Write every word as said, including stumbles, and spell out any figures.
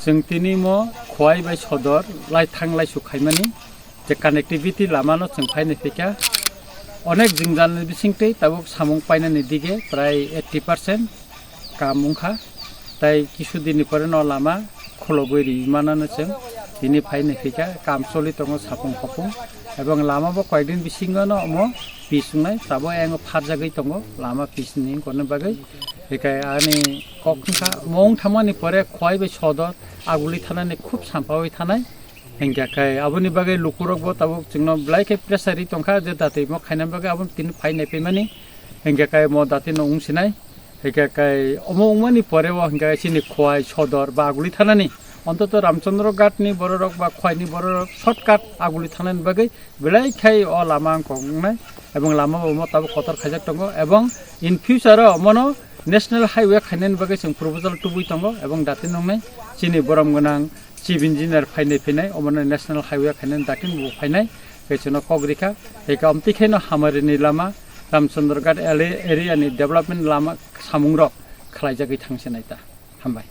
Chwng tini mo Khowai bai Sodor lai thang lai su khaimani je connectivity lama no chwng phainai phikha. Onek jwngjal ni bisingtwi tabuk samung painani dige prai eighty percent kam wngkha. Tai kisu din ni pore no lama khulogwi ri manano chwng tini phainai phikha, kam choli tongo sapung khopung. Ebong lama bo koyek din bisingo no omo pis wngnai, tabuk ayang pharjagwi tongo lama pis ni wngkha bagwi. Hikai ani kok wngkha, mo wng thangmani pore Khowai bai Sodor aguli thanani khub sampawi thanai. Hinkhe kai aboni bagwi lukurok bo tabuk chwngno belai khe pressure ri tongkha je datwi mo khaina bagwi abo tini phai naipaimani. Hinkhe kai mo datwi no wng sinai. Hinkhe kai omo wngmani pore o hinkhe chini Khowai Sodor ba aguli thanani ontoto Ramchandra Ghat ni bororok ba Khowai ni bororok shortcut aguli thanani bagwi belai khai o lama wng kok wngnai, ebong lama bo mo tabuk kotor khaijak tongo, ebong in future o mono national highway khainani bagwi chwng proposal tubui tongo, ebong datin wngnai chini borom gwnang chief engineer phainai phinai omono national highway khainani datin bo phainai, khe chwngno kok rikha, eka omtwi khaino Hamari ni lama Ramchandra Ghat area ni development lama samungrok khlaijagwi thangsinai ta. Hambai.